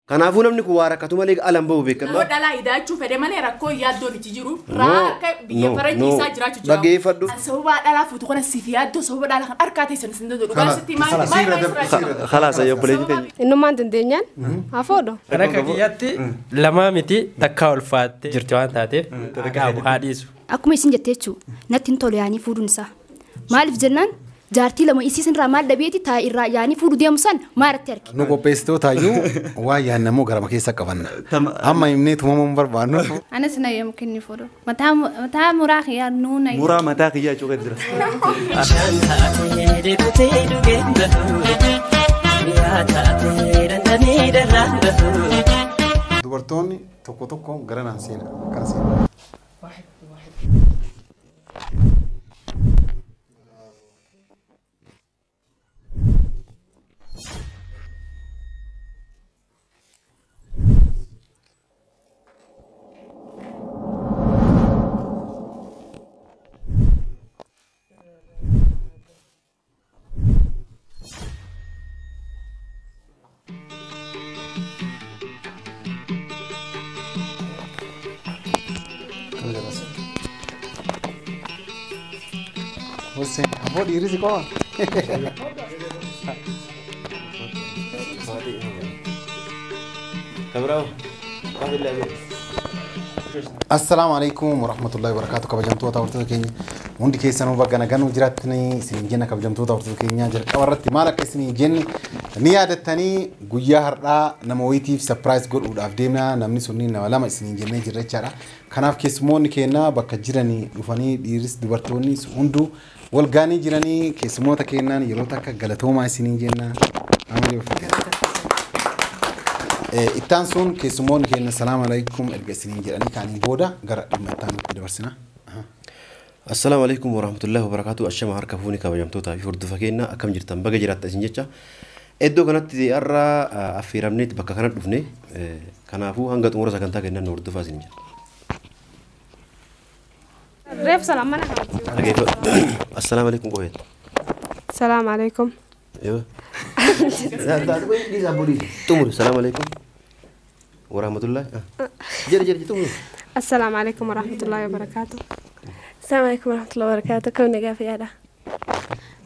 Kanaafuu namni kun waa rakkatu malee alan bahu beekadha. Nama dhalaa hidaachuu fedhe malee rakkoo yaaddoon itti jiru. Raa biyya faranjii isaa jiraachuu jira. Dhaggeeffadhu. Sababa dhalaa fuutu kana siif yaaddoo sababa dhalaa kan harkaa teessan isin danda'u. Dhugaa sitti maal maal Khalaas obboleettii teenya. Innummaan dandeenyaan haa fuudhu. Kan akka kiyyaatti lamaa miti takkaa ulfaattee jirti waan taateef haa dhiisu. Akkuma isin jettee jechuudha natti hin tolu yaanii fuudhuun isaa. Maaliif jennaan jaartii lama isii sinirraa maal dhabeeti taa irraa yaanii fuudhu deemu san maalatti arge. Nu qopheessitootaayyuu waan yaadnamoo garama keessa qabanna. Amma himnee tumamuu hin barbaannu. Anas na yemmuu kenni fuudhu. Mataa muraa kiyyaa nuu na. Muraa mataa kiyyaa jechuudha jira. Bishaan taatee deebitee dhugeen bahu. Mi'aa taatee dandamee dharraan bahu. Dubartoonni tokko tokko gara naan seena. Akkana seena. Hussein, aboo dhiirri si qofa. Assalaamu alaikum warahmatullahi wabarakatuh kabajamtoota hordoftoota keenya hundi keessanuu bakka nagaan jiraattanii isin jenna kabajamtoota hordoftoota keenya jalqaba irratti maal akka isin jenne ni yaadattanii guyyaa har'aa nama wayitiif surprise godhuudhaaf deemna namni sunniin nama lama isin jennee jirra jechaadha. Kanaaf keessummoonni keenya bakka jiranii dhufanii dhiiris dubartoonnis hunduu wal gaanii jiranii keessummoota keenyaan yeroo takka galatoomaa isin jenna. Ittaan sun keessummoonni keenya salaam alaikum erga isiniin jedhanii kaaniin booda gara dhimma itti aanutti dabarsina. Assalaamu alaikum warahmatullahi wabarakatuh. Ashama harka fuuni kabajamtootaa fi hordofaa keenya akkam jirtan baga jiraattan isin jecha. Iddoo kanatti har'a affeeramneeti bakka kana dhufne kanaafuu hanga xumura sagantaa keenyaa nu hordofaa isin jedha. Reef salaam mana. Assalaamu alaikum qoheet. Salaam alaikum. Yoo. Xumuri salaam alaikum. Warahmatullahi. Jere jere xumuri. Assalaamu alaikum warahmatullahi wabarakatuh. Assalaamu alaikum warahmatullahi wabarakatuh. Kam nagaa fayyaadha?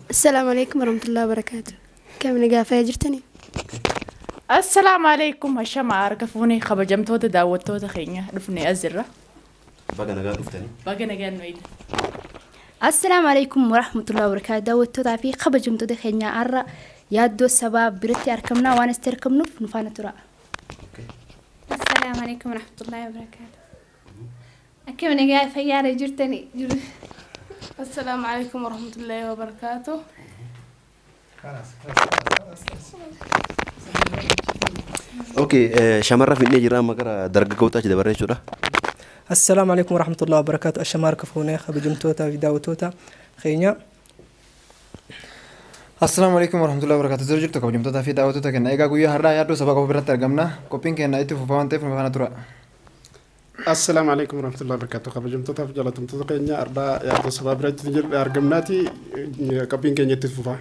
Assalaamu alaikum warahmatullahi wabarakatuh. Kam nagaa fayyaa jirtanii? Assalaamu alaikum hashama harka fuunee kabajamtoota daawwattoota keenya dhufnee as jirra. Baga nagaa dhuftanii. Baga nagaan nu eegde. Assalaamu alaikum warahmatullahi wabarakatuh. Daawwattootaa fi kabajamtoota keenya har'a yaaddoo sabaa biratti argamna waan asitti argamnuuf nu faana tura. Assalaamu alaikum warahmatullahi wabarakatuh. Akkam nagaa fayyaadha jirtanii? Assalaamu alaikum warahmatullahi wabarakatuh. Okay, shamarra finnee jira amma gara dargaggootaa achi dabarree jechuudha. Assalaamu alaikum warahmatullahi wabarakatuh. Ashama harka fuunee kabajamtoota fi daawwattoota keenya. Assalaamu alaikum warahmatullahi wabarakatuh. Zero jirtu kabajamtoota fi daawwattoota keenya. Egaa guyyaa har'aa yaaddoo sabaa qofa biratti argamna. Qophiin keenya itti fufaa waan ta'eef nu faana tura. Assalaamu alaikum warahmatullahi wabarakatuh. Kabajamtoota fi jaallatamtoota keenya har'aa yaaddoo sabaa biratti argamnaati. Qophiin keenya itti fufaa.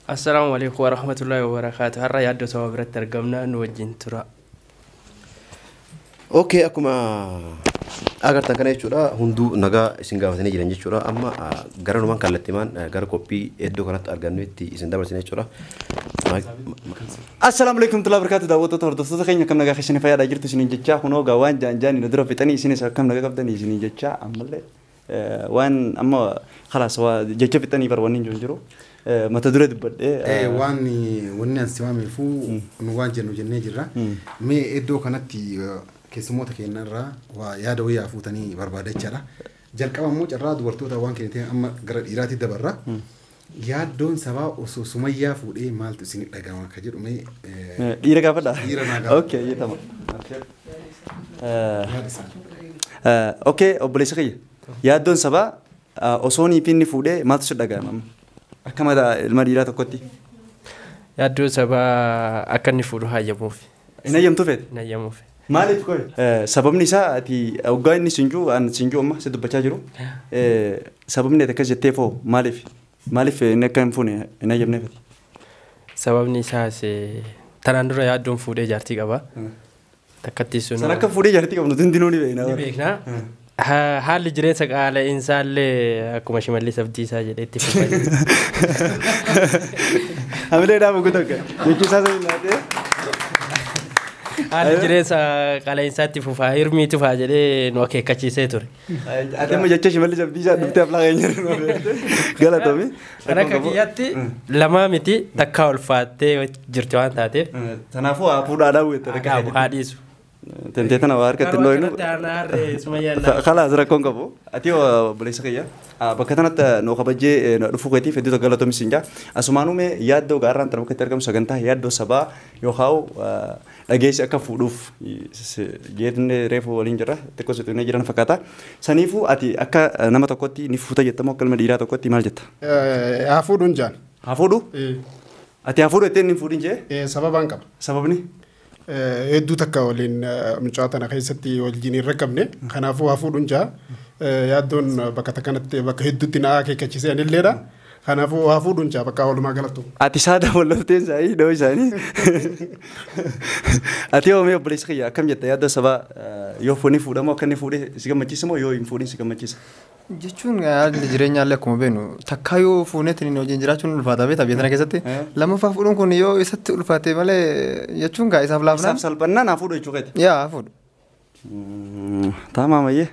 Assalaamu alaikum warahmatullahi wabarakatuh. Har'a yaaddoo sabaa biratti argamna nu wajjin tura. Okay, akkuma agartan kana jechuudha hunduu nagaa isin gaafatanii jiran jechuudha. Amma gara numaan kallattimaan gara qophii iddoo kanatti argannutti isin dabarsine jechuudha. Assalaamu alaikum warahmatullahi wabarakatuh. Daawwattoota hordoftoota keenya akkam nagaa keessanii fayyaadhaa jirtu isiniin jechaa kunoo gaa waan jaan jaaniin dura fixanii isinis akkam nagaa qabdanii isiniin jechaa ammallee waan amma khalaas waa jecha fixanii bar wanni hin jiru. Mata duree dubbadhee. Waan wanni ansi waameefuu nu waan jennu jennee jirra. Mee iddoo kanatti keessummoota keenyarraa waa yaada wayyaa fuutanii barbaada jechaadha. Jalqaba immoo carraa dubartoota waan kennitee amma gara dhiiraatti dabarra. Yaaddoon sabaa osoo sumayyaa fuudhee maaltu isin dhagahama akka jedhu mee. Dhiira gaafadha? Dhiira naa gaafadha. Okay, jetama. Okay, obboleessa kiyya. Yaaddoon sabaa osoo niifi inni fuudhee maaltu si dhagahama amma? Akka mataa ilma dhiiraa tokkotti. Yaaddoo sabaa akka inni fuudhu hayyamuuf. Hin hayyamtuu feete? Hin hayyamuuf. Maaliif qoy? Sababni isaa ati hoggaa inni sinjuu an sinjuu amma si dubbachaa jiru. Sababni ati akkas jettee foo maaliif? Maaliif inni akka hin fuune hin hayyamneef ati? Sababni isaas Tanaan dura yaaddoon fuudhee jaartii qaba. Takkatti sun. San akka fuudhee jaartii qabnu hundinuu ni beekna. Ni beekna. Haalli jireenya qaala'insaa illee akkuma Shimallis Abdiisaa jedhee itti fufaa. Hamilee dhaabu guutuu akka jechi isaa sana laatee. Haalli jireenya qaala'insaa itti fufaa hirmii tufaa jedhee nu akeekkachiisee ture. Ati amma jecha Shimallis Abdiisaa dhuftee aflaa keenya galatoomi. Kan akka kiyyaatti lamaa miti takkaa ulfaattee jirti waan taateef. Kanaafuu haa fuudhaa daawwette. Haa dhiisu. Tentee tana waa harkatti hin dhooyinu. Khalaas rakkoon qabu. Ati obboleessa kiyya. Bakka kanatti nu kabajee dhufuu keetiif hedduu galatoomi siin jaa. Asumaanuu mee yaaddoo gaarraan tana bakka itti argamu sagantaa yaaddoo sabaa yookaan dhageessi akka fuudhuuf jeetne reefu waliin jira xiqqoo sitti jiran fakkaata. Saniifuu ati akka nama tokkotti ni fuuta jettamoo akka ilma dhiiraa tokkotti maal jetta? Haa fuudhuun jaan. Haa fuudhu? Ati haa fuudhu jettee inni hin fuudhin jee? Sababaan qaba. Sababni? Hedduu takka waliin mucaa tana keessatti waliin hin rakkabne kanaafuu haa fuudhuun jaa yaaddoon bakka takkanatti bakka hedduutti na akeekkachiisee anilleedha. Kanaafuu haa fuudhuun jaa bakka walumaa galattu. Ati saada wallafteen isaanii dhoo isaanii. Ati yoo mee obboleessa kiyya akkam jetta yaaddoo sabaa yoo fuuni fuudhamoo akka inni fuudhee si gammachiisa moo yoo hin fuudhin si gammachiisa? Jechuun haalli jireenyaallee akkuma beeknu takkaa yoo fuuneetiin wajjin jiraachuun ulfaataa beektaa biyya tana keessatti lammaffaa fuudhuun kun yoo isatti ulfaate malee jechuun gaa isaaf laafnaan. Isaaf salphannaan haa fuudhu jechuu keeti. Yaa haa fuudhu. Taamaa mayyee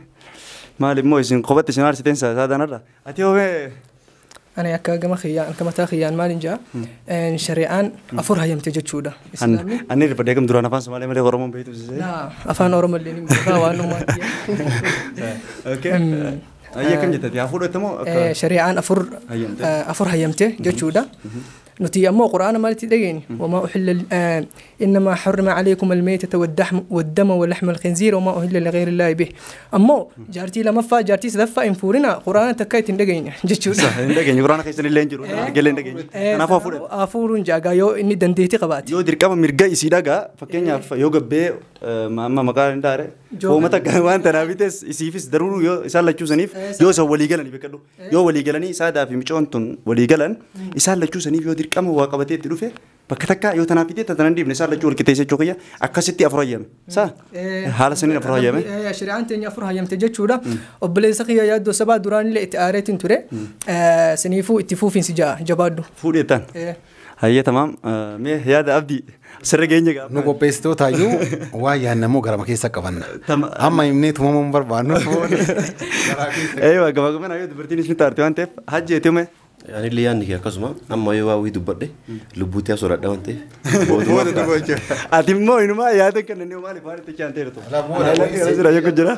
maal immoo isin kophatti isin aarsiteen saadanarra ati yoo mee. Ani akka gama kiyyaan akka mataa kiyyaan maal jaa shari'aan afur hayyamte jechuudha. Ani rifadhee kam duraan afaan Somaalee malee Oromoon beektu sisee. Afaan Oromoo illee ni beekaa waan uumaati. Okay. Ayya kam jettati haa fuudhu moo akka. Shari'aan afur hayyamte jechuudha. Nuti ammoo quraana maalitti dhageenye وما أحل إنما حرم عليكم الميتة والدم ولحم الخنزير وما أهل لغير الله به ammoo jaartii lamaffaa jaartii sadaffaa hin fuudhina quraana takka ittiin dhageenye jechuudha. Sax hin dhageenye quraana keessa illee hin jiru argeellee hin dhageenye. Kanaafuu haa fuudhu. Haa fuudhuun jaagaa yoo inni dandeettii qabaate. Yoo dirqama mirga isii dhagaa fakkeenyaaf yoo gabbee amma maqaan hin daare uummata waan tanaaf bites isiifis daruu yoo isaan lachuu saniif yoo isaan walii galanii beekadhu yoo walii galanii saadaa fi micoon tun walii galan isaan lachuu saniif yoo dirqama waa qabatee itti dhufe bakka takka yoo tanaaf bitee tanan dhiifne isaan lachuu wal qixxeesse jechuu kiyya akkasitti afur hayyame saa haala saniin afur hayyame. Shari'aan teenya afur hayyamte jechuudha. Obboleessa kiyya yaaddoo sabaa duraan illee itti aareetiin ture saniifuu itti fuufiinsi jabaadhu. Fuudhee ta'an. Hayyee tamaam mee yaada abdii sirra geenye gaafa. Nu qopheessitootaayyuu waa yaadnamoo garama keessa qabanna. Amma himnee tumamuu hin barbaannu. Eeyyuu gabaabummaan hayyuu dubartiin isni taarte waan ta'eef hajjeetii mee. Anillee yaadni kee akkasuma amma yoo waa dubbadhe lubbuutti sodaadha waan ta'eef. Ati immoo inumaa yaada kennanii maaliif waan itti chaanteertu? Jira.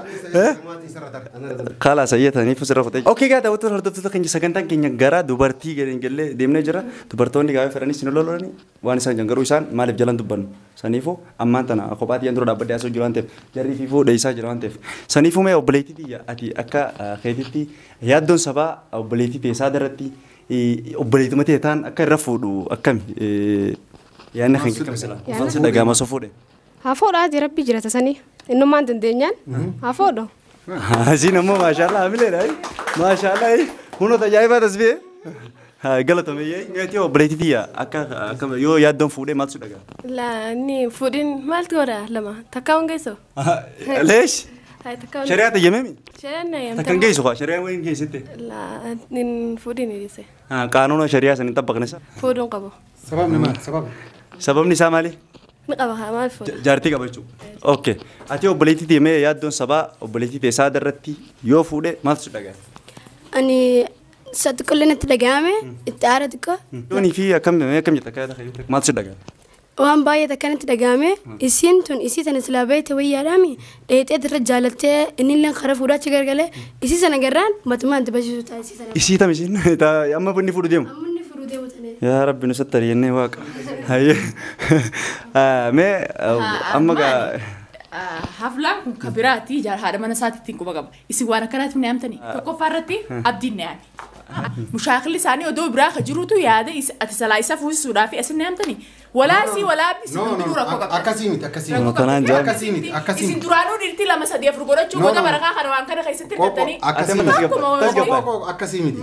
Kalaas ayyatanii sirra kutee. Okey gaa daawwattoota hordoftoota keenya sagantaan keenya gara dubartii gallee deemnee jira. Dubartoonni gaafa fedhanis ni lololani waan isaan jiran garuu isaan maaliif jalan dubbannu? Saniifuu ammaan tana kophaatti yan dura dhaabbadhee asoo jiru waan ta'eef jarri fi fuudhee isaa jira waan ta'eef. Saniifuu mee obboleettii tiyya ati akka keetitti yaaddoon sabaa obboleettii teessaa darratti obboleettuma ta'e taan akka irra fuudhu akkami yaadni kan akkam sila uffansi dhagaama osoo fuudhe. Haa fuudhaa rabbi jira tasanii innummaan dandeenyaan haa fuudhu. Asiin ammoo maashaallah hamileedha maashaallah hunoo tajaajila tasbee galatoomee meetii obboleettii tiyya akka yoo yaaddoon fuudhee maaltu si dhagaa? Laa inni fuudhin maaltu godha lama takka waan geessu. Leesh? Shari'aa tayyamemi? Shari'aan nayyamte. Takkan geessu kaa shari'aan waliin geessitte? Laa inni fuudhin dhiise. Qaanuuna shari'aa san hin tabbaqne isa? Fuudhuun qabu. Sababni maal? Sababni? Sababni isaa maali? Ni qaba haa maal fuudha? Jaartii qaba jechuudha. Okay. Ati obboleettii tiyya mee yaaddoon sabaa obboleettii teessaa darratti yoo fuudhe maaltu si dhaga'ame? Ani isa xiqqoo natti dhaga'ame itti aara xiqqoo. Yoonii fi akkam akkam jetta akka yaada maaltu si dhaga'ame? Waan baay'ee takkanatti dhaga'ame isiin tun isii tana silaa beekte wayyaadhaami dheexee irra jaalattee inni illee karaa fuudhaachi gargalee isii sana garraan matumaan itti barsiisu ta'a isii sana. Isii tam isiin amma bunni fuudhu deemu. Amma inni fuudhu deemu tana. Yaa Rabbi nu sattari jennee waaqa. Mee amma gaa. Haflaan kun kabiraati haadha mana isaatiitiin quba qaba. Isin waan akkanaatti ni amtanii. Tokkoffaa irratti abdiin ni yaame. Mushaakilli isaanii odoo biraa ka jirutu yaada ati salaa isa fuusisuudhaaf isin ni amtanii. Walaa si walaa abdi isin hundinuu rakkoo qabda. Akkasii miti akkasii miti. Akkasii miti akkasii Isin duraanuu dhiirtii 2 3 4 godhachuu goota barakaa kana waan kana keessatti hirkattanii. Akkasii miti. Akkasii miti.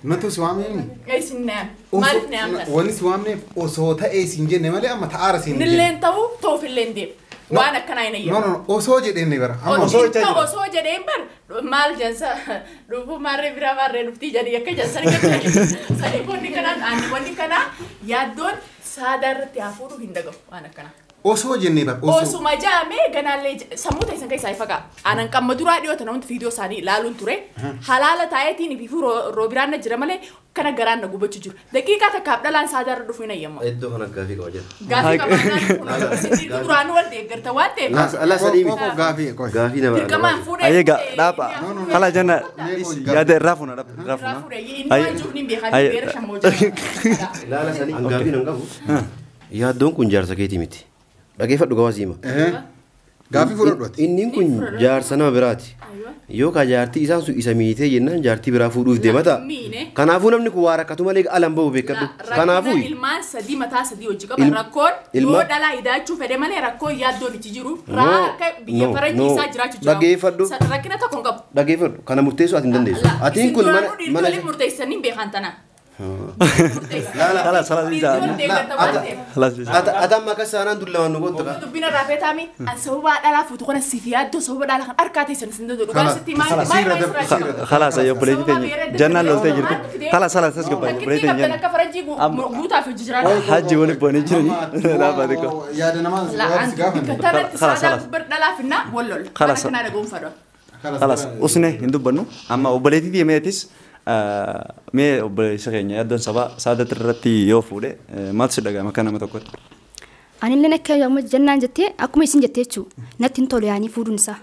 Nuti si waamne. Isin ni yaame. Maaliif ni amtan? Wanni si waamneef osoo ta'ee siin jenne malee amma ta'aara siin jenne. Nilleen ta'uu ta'uuf illee hin deemu. Waan akkanaa hin ayyamu. No osoo jedheen ni bara. Osoo osoo jedheen bar maal jensa dhufuu maarree biraa maarree dhuftii jedhii akka jensa ni gadi. Sadiifoonni kanaan aanniiwwan kanaa yaaddoon saadaa irratti hafuudhu hin dhagahu waan akkanaa. Osoo jennee bar osoo. Osuma jaamee ganaallee sammuu ta'e san keessaa ifa ga'a. Aanan qamma duraa dhiyoota namoonni viidiyoo isaanii ilaaluun ture. Halaala taa'eetiin fi roobiraan na jira malee kana garaan na gubachuu jiru. Daqiiqaa takkaaf dhalaan saadaa irra dhufuu hin ayyamu. Iddoo kana gaafii qaba jira. Gaafii qaba. Duraan wal deeggarta waan ta'eef. Ala sadii miti. Gaafii gaafii nama. Dirqamaan fuudhee. Ayyee dhaaba. Kala jenna yaada irraa fuuna dhaaba. Irraa fuuna. Inni waan jiruuf ni beekaa beera shammoo jira. Ilaala sanii gaafii nan qabu. Yaaddoon kun jaarsa keetii miti. Dhageeffadhu gabaas hima. Gaafii fudhadhu ati. Inni kun jaarsa nama biraati. Yookaan jaartii isaan sun isa miitee jennaan jaartii biraa fuudhuuf deema ta'a. Kanaafuu namni kun waa rakkatu malee alan bahu beekadhu. Kanaafuu ilmaan sadii mataa sadii hojii qaban rakkoon yoo dhalaa hidaachuu fedhe malee rakkoon yaaddoon itti jiru. Raa akka biyya faranjii isaa jiraachuu jira. Dhageeffadhu. Rakkina tokko hin qabu. Dhageeffadhu. Kana murteessuu ati hin dandeessu. Atiin kun mana murteessanii beekan tana. Khalas khalas Atam akka saanaan dullamaan nu gootu. Dubbina raafee taami an sababa dhalaa fuutu kana siif yaaddoo sababa dhalaa kan harkaa teessan isin danda'u dhugaa sitti maal Khalas ayo obboleettii teenya jannaan loltee jirti. Khalas khalas as gabbaa obboleettii teenya. Akka farajii guutaaf hojii jiraatu. Hajji waliin bu'anii jiranii dhaabaa xiqqoo. Yaada namaa si gaafanne. Khalas khalas. Dhalaa finnaa wal lola. Khalas. Kana dhagoonfadha. Khalas usne hin dubbannu amma obboleettii teemeetis mee obboleessa keenya yaaddoon sabaa saadatti irratti yoo fuudhe maaltu si dhaga'ama akka nama tokkotti? Anillee akka yommuu jennaan jettee akkuma isin jettee jechuudha natti hin tolu yaanii fuudhuun isaa.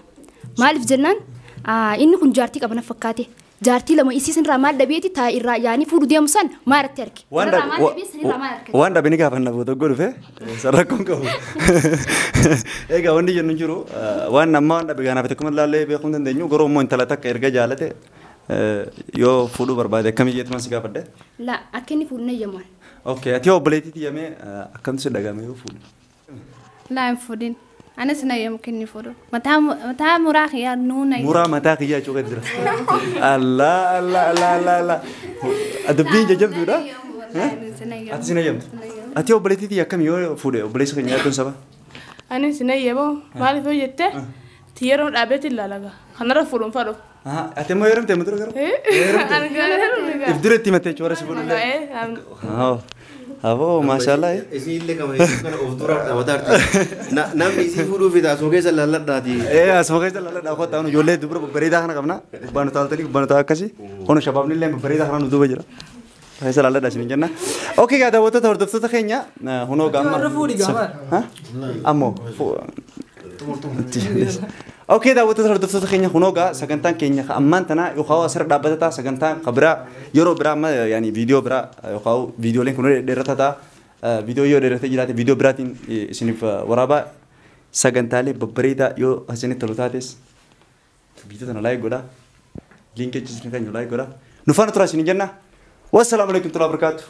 Maaliif jennaan inni kun jaartii qaba na fakkaate jaartii lama isii sinirraa maal dhabeeti taa irraa yaanii fuudhu deemu san maal irratti arge? Waan dhabe ni gaafanna booda godhu sarrakkoon qabu. Egaa wanni jennu jiru waan amma waan dhabe gaanaaf tokkuma ilaallee beekuu hin dandeenyu garuu immoo intala takka erga jaalate yoo fuudhuu barbaade akkamii jeetu si gaafadhe? La akka inni fuudhu nayyamaan. Okay ati obboleettii tiyyamee akkamtu si dhaga'ame yoo fuudhu? Laa hin fuudhin. Anis nayyamu kenni fuudhu. Mataa muraa kiyyaa nuu nayyamu. Muraa mataa kiyyaa jechuu gadi jira. Allah Allah Allah Allah Allah. Dubbiin jajjabduudha. Ati si nayyamtu? Ati obboleettii tiyya akkamii yoo fuudhe obboleessa keenya yaaddoon saba? Anis nayyamu maaliif yoo jette yeroo dhaabeetti ilaalaga. Kanarra fuudhuun fadhu. Ati immoo heerumte amma dura garuu? If dura itti himattee jechuudha si fuudhullee. Aboo maashaallah. Isin illee kama kana of dura dhaabataa jirti. Namni isii fuudhuu fida asuma keessa laalladhaati. Asuma keessa laalladhaa koo ta'an ijoollee dubara babbareedaa kana qabna. Gubbaan utaaltanii gubbaan utaa akkasii. Kun shabaabni illee babbareedaa kana nu duuba jira. Keessa laalladhaa isin jenna. Okei gaa daawwattoota hordoftoota keenya hunoo gaama. Ammoo. Okei daawwattoota hordoftoota keenya kunoo gaa sagantaan keenya ammaan tana yookaan asirra dhaabbata ta'a sagantaan biraa yeroo biraa amma yaani viidiyoo biraa yookaan viidiyooleen kun dheerata ta'a viidiyoo yoo dheeratee jiraate viidiyoo biraatiin isiniif waraabaa sagantaalee babbareedaa yoo isinitti tolu taates viidiyoo tana laayik godhaa liinkii isin kan laayik godhaa nu faana turaa isin jenna wassalaamu alaikum warahmatullahi wabarakatuh.